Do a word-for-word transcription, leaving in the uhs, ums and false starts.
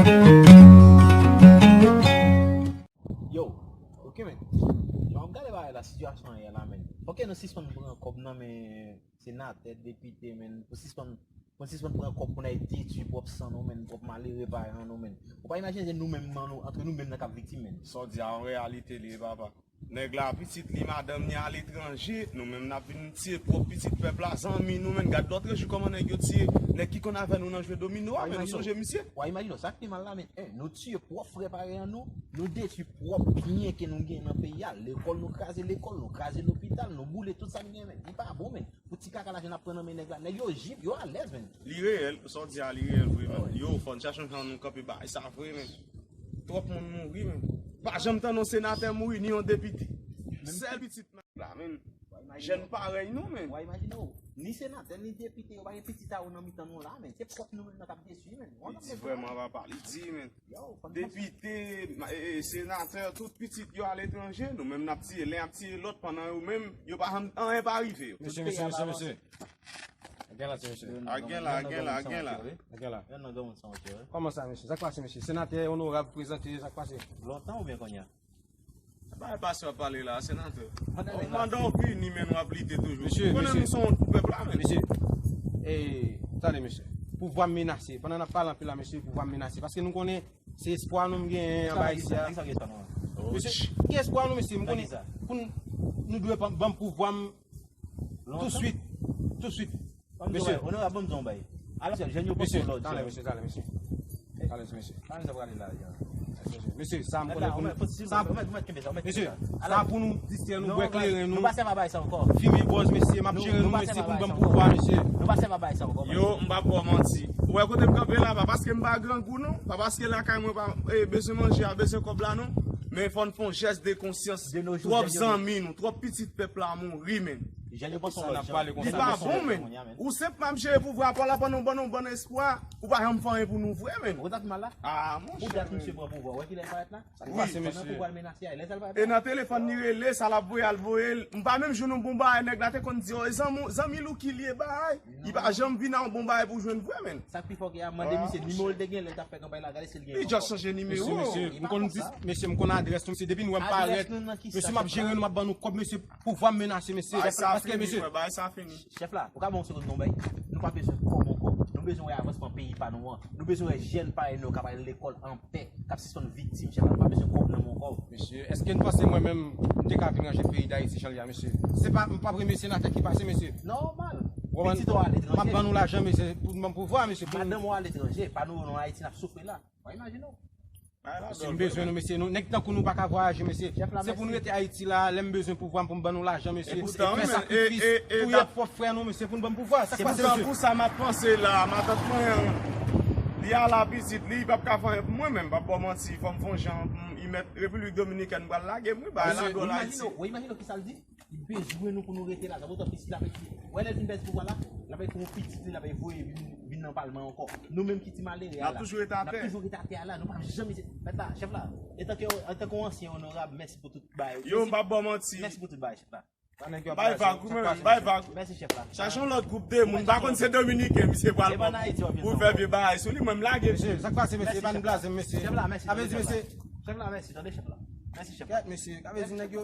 Yo, ok, men. Jan w ap gade bagay la, sitiyasyon an ye la, men. Fòk nou sispann pran kòb nan men senatè, depite, men. Pou sispann, pou sispann pran kòb pou n al detwi pwòp san nou, men. Pwòp malere paran nou, men. Ou pa imajine se nou menm, nan nou, antre nou menm nan k ap viktim, men. Sa w di a, yon reyalite li ye, papa. Nèg la, pitit li, madanm li aletranje, nou menm n ap vin tiye pwòp pitit pèp la, zanmi nou, men. Gad lòt jou kòman nèg yo tiye nèg ki konn avè nou nan jwe domino a, men. Nou sonje misye? W a imajine w, sa k pi mal la, men, en, nou tiye pwòp frè parèy an nou, nou detwi pwòp byen ke nou gen nan peyi a, lekòl, nou kraze lekòl, nou kraze lopital, nou boule tout sa n gen, men. Li pa bon, men. Pou ti kaka lajan n ap pran nan men nèg la, nèg yo jip, yo alèz, men. Li reyèl, sa w di a, li reyèl vre, men. Yo, fò n chache yon jan nou kanpe bagay sa vre, men. Twòp moun mouri, men. Pa janm tande yon senatè mouri, ni yon depite. Sèl pitit nan la, men. Jèn parèy nou, men. W a imajine w, ni senatè, ni depite, yo pa gen pitit a yo nan mitan nou la, men. Se pwòp nou menm nan k ap detwi, men. Li di vrèman, papa, li di, men. Depite, ma- e- e- senatè, tout pitit yo aletranje, nou menm n ap tiye len, ap tiye lòt, pandan yo menm, yo pa janm, anyen pa rive yo. Mesye, mesye, mesye, mesye. Gen la, ti mesye. Gen la, gen la, gen la. Gen la. Kòman sa, mesye? Sa k pase, mesye? Senatè onorab prezante, sa k pase? Lontan oubyen kounye a? Bagay pase w ap pale la, senatè. Pandan w vini, men w ap lite toujou. Mesye, konnen mesye. Nou se yon pèp la, men. Mesye, e, tande, mesye. Pouvwa m menase. Pandan n ap pale anpil la, mesye, pouvwa m menase. Paske nou konnen se espwa nou m genyen anba isi a. Mesye, ki espwa nou, mesye? M konnen pou n, nou dwe ban, ban m pouvwa m touswit. Touswit. Mesye. Onorab, ban m di w yon bagay. Alò, jèn yo pran lòd. Mesye, talè, mesye, talè, mesye. Talè, mesye. Mesye, sa m konnen pou nou. Mesye, sa pou nou distrè nou, bwè kleren nou. Nou pa sèvi a bagay sa ankò. Fimen bòz, mesye, m ap jere nou, mesye, pou n ban m pouvwa, mesye. Nou pa sèvi a bagay sa ankò. Yo, m p ap ba w manti. Ou wè kote m kanpe la, pa paske m pa grangou, non. Pa paske lakay mwen pa, e, bezwen manje a, bezwen kòb la, non. Men fò n fè yon jès de konsyans. Twòp zanmi nou, twòp pitit pèp la mouri, men. Li pa bon, men. Ou senpman ap jere pouvwa a, pa w la ban nou, ban nou, ban nou espwa. Ou pa janm fè anyen pou nou vre, men. Ou konn sa k pi mal la? Ah, monchè. Ou dat misye pran pouvwa, ou wè kilè l parèt la? Sa k pase, mesye? Pandan pouvwa l menase a, lè sa l parèt la? E nan telefòn li rele, sa l ap voye, al voye l. M pa menm jwenn yon bon bagay, nèg la te konn di, oh, e zanmi, zanmi Louki li ye, bagay. Li pa janm vin a yon bon bagay pou jwenn vre, men. Sa k pi fò ke a, mande misye nimewo l te gen lè l t ap fè kanpay la, gade si l gen ankò. Li just chanje nimewo. Mesye, mesye, m konn di, mesye, m konn adrès nou, mesye, depi nou wè m parèt, mesye, m ap jere nou, m ap ban nou kòb, mesye, pouvwa m menase, mesye. Paske, mesye. Chèf la, ou ka ban yon segonn non bay? Nou pa bezwen kòb ankò. Nou bezwen wè avansman peyi pa nou an. Nou bezwen wè jèn parèy nou k ap al lekòl anpè, k ap sispann viktim. Chèf la, nou pa bezwen kòb nan men w ankò. Mesye, èske n panse mwen menm, m te ka vin ranje peyi Dayiti jan l ye a, mesye? Se pa, m p ap renmen senatè ki pase, mesye. Nòmal. Pitit ou aletranje. M ap ban nou lajan, mesye, pou n ban m pouvwa, mesye. Madanm ou aletranje, pa nou yo nan Ayiti n ap soufri la. Ou imajine w. Mesye, m bezwen nou, mesye. Nou, nèg tankou nou pa ka vwayaje, mesye. Se pou nou rete Ayiti la, lè m bezwen pouvwa m pou m ban nou lajan, mesye. Fè sakrifis, touye pwòp frè nou, mesye, pou n ban m pouvwa. Sa k pase, mesye? Se pou sa m ap panse la, matant mwen, li a la vizit, li p ap ka fè anyen pou mwen menm, m p ap ba w manti, fò m fè yon jan, m, li mèt Repiblik Dominikèn pral lage m, wi, bagay la dwòl Ayiti. Ou imajine w kisa l di? Li bezwen nou pou nou rete la. Sa pou tan pitit la ap ekri. Wè lè l fin pèdi pouvwa la, l ap ekri yon pitit li, l ap voye vin, vin nan palman ankò. Nou menm ki ti malere a la, n ap toujou rete atè. N ap toujou rete atè a la. Nou p ap janm isi. Mèt la, chèf la. Etanke, antanke yon ansyen onorab, mèsi pou tout bagay. Yo, m p ap ba w manti. Mèsi pou tout bagay, chèf la. Bay vag, ou menm, bay vag. Mèsi, chèf la. Chache yon lòt gwoup de moun. M pa konn se Dominiken, misye pral pran pou fè vye bagay sou li, mwen m lage. Mesye, sa k pase, mesye? Pa n blaze m, mesye. Chèf la, mèsi. Sa vle di, mesye. Chèf la, mèsi. Tande, chèf la. Mèsi, chèf la. Kèt, mesye. Ka vle di nèg yo.